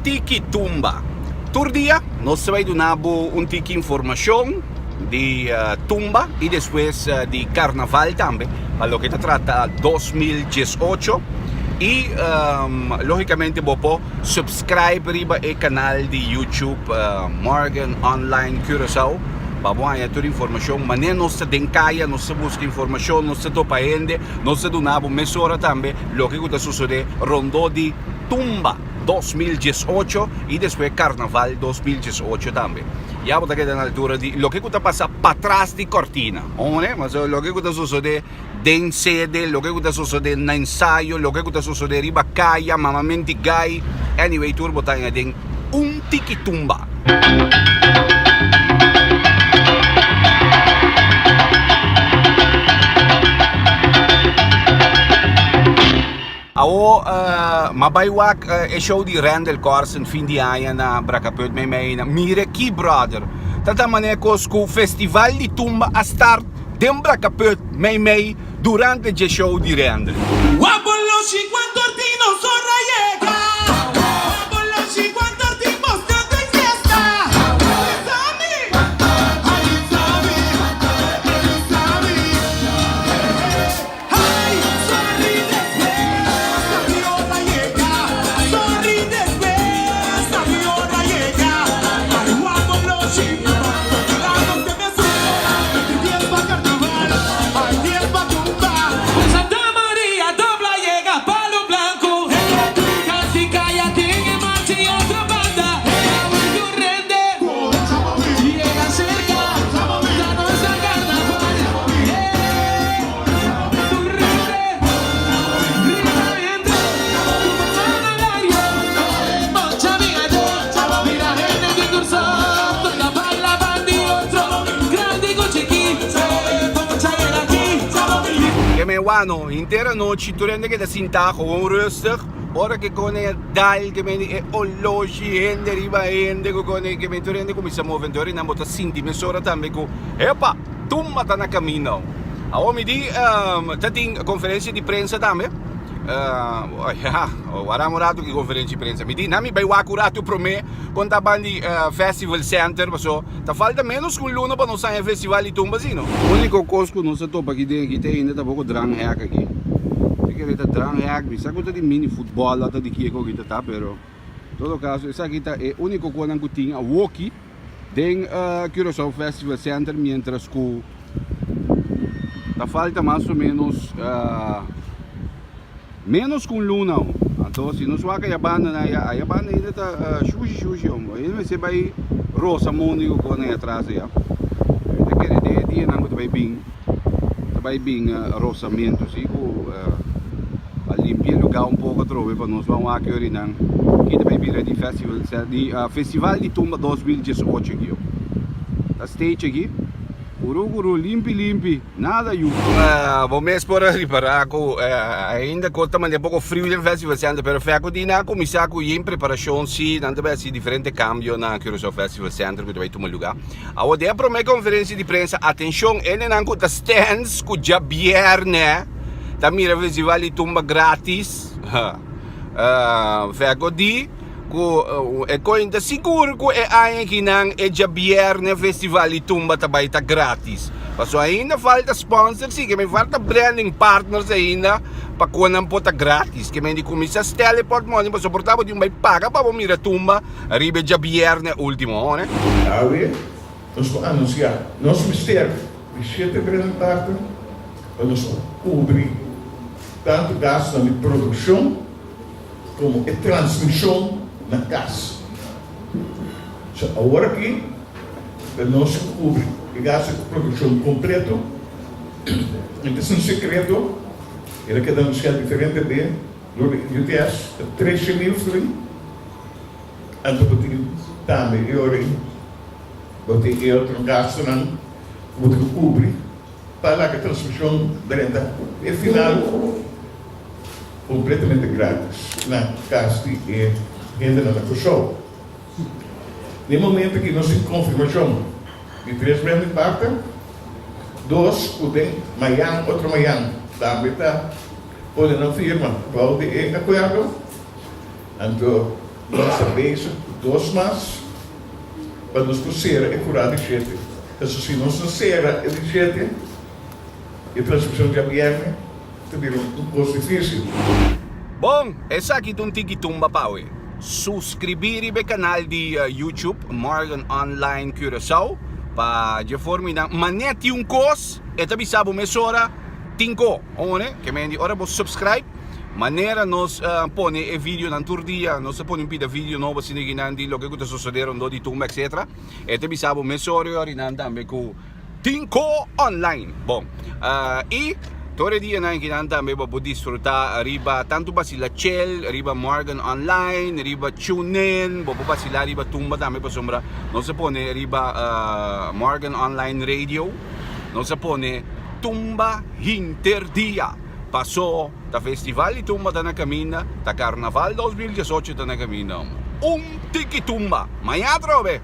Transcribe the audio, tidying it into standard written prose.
Tiki Tumba. Tur dia nos ta bai duna bo un tiki informashon di tumba i despues di karnaval tambe pa loke ta trata 2018 i logikamente bo por subscribe riba e kanal di YouTube Morgan Online Curaçao pa bo haña tur informashon. Manera nos ta den kaya nos ta buska informashon, nos ta topa hende, nos ta duna bo mesora tambe loke ku ta sosodé rondó di Tumba 2018 i despues Karnaval 2018 tambe. Ya bo ta keda na altura di loke ku ta pasa patras di kortina. One, pasobra loke ku ta sosodé den sede, loke ku ta sosodé na ensayo, loke ku ta sosodé riba kaya, mamamenti gai, anyway tur bo ta haña den un tiki tumba. Awo m'a bai wak e show di Randall Carson fin di aña na Brakaput meimei na mira ki brother ta ta manera kos ku festival di tumba a start den Brakaput meimei durante dje show di Randall. Ke men wano henter anochi tur hende keda sinta gewoon rustig ora ke kone a dal ke men e oloshi hende riba hende ku kone ke men tur hende kuminsa move enton ora nan bo ta sinti mesora tambe ku epa tumba ta na camino. Awor mi di ta tin conferencia di prensa tambe. Ya, wara un rato ki conferencia di prensa. Mi di na mi bai wak un rato prome con ta ban di Festival Center paso ta falta menos cu un luna pa nos haña festival di tumba si no. Unico cos cu nos a topa aki den aki te ainda ta poco dranghek aki. Mi kere ta dranghek, mi sa cu ta di mini futbol ata di kieko aki ta ta pero todo caso esaki ta e unico conan cu tin awoki. Den Curaçao Festival Center mientras cu ta falta mas o menos menos cu un luna aun. Anto si nos wak aya banda nan aya, aya banda ainda ta shushi shushi aun. Ainda mester bay rosa mondi cu con aya atras aya. Mi ta kere den e dianan cu ta bay bin ta bay bin rosamento si cu. A limpia e lugar un poco atrobe pa nos ban wak yori nan ki ta bay bira di festival di festival di tumba 2018 aki yo. Ta stage aki kuru kuru limpi limpi nada yu. Bo mes por a ripara cu ainda cos ta manda poco friu den festival center pero fe cu di nan a cuminsa cu yen preparacion si nan ta bay haci diferente cambio na Curaçao Festival Center cu ta bay tuma lugar. Awor den e prome conferencia di prensa atencion hendenan cu ta stands cu djabierne. Ta mira festival di tumba gratis. Feko di ku e koin ta sigur ku e aña kinan e djabierne festival di tumba ta bai ta gratis. Paso ainda falta sponsors si, ke men falta branding partners ainda pa ku nan por ta gratis. Ke men di kuminsa stel e portmoni paso por ta bo tin bai paga pa bo mira tumba riba e djabierne ultimo, ho ne? Awe nos por anunsiá nos mester di shete branding partner. Pa nos por kubri tantu gastunan di produkshon komo e transmishon na kas. So awor aki ta nos ku kubri e gastu di produkshon kompleto. I ta un sekreto, el a keda anunsiá diferente be dor di UTS, ta 13,000 florin. Anto bo tin tambe e ora ei bo tin e otro gastunan ku bo tin ku kubri. Pa laga transmishon drenta e final kompletamente gratis na kas di e hendenan na Kòrsou. Na e momento aki nos tin konfirmashon di tres branding partner, dos ku den mayan otro mayan tambe ta pone nan firma bou di e akuerdo. Anto. Nos ta bezig ku dos mas pa nos por sera e kurá di shete. Pasobra si nos no sera e di shete, e transmishon djabièrnè ta bira un kos difísil. Bon, esaki ta un tiki tumba pa awe. Suskribí riba e kanal di YouTube Morgan Online Curaçao pa dje forma i nan manera tin un kos e ta bisa bo mesora tin ko. One, ke men di ora bo subscribe manera nos pone e videonan tur dia, nos ta pone un pida video nobo asina ki nan di loke ku ta sosode rondó di tumba etc. E ta bisa bo mesora i ora i nan tambe ku Tin ko online. Bon, i tur e dianan kinan tambe bo por disfruta riba tantu Basila Chel, riba Morgan Online, riba TuneIn, bo por basila riba Tumba tambe pasobra nos a pone riba Morgan Online Radio, nos a pone Tumba hinter dia. Paso ta festival di Tumba ta na kaminda, ta Karnaval 2018 ta na kaminda. Un tiki Tumba. Maña atrobe!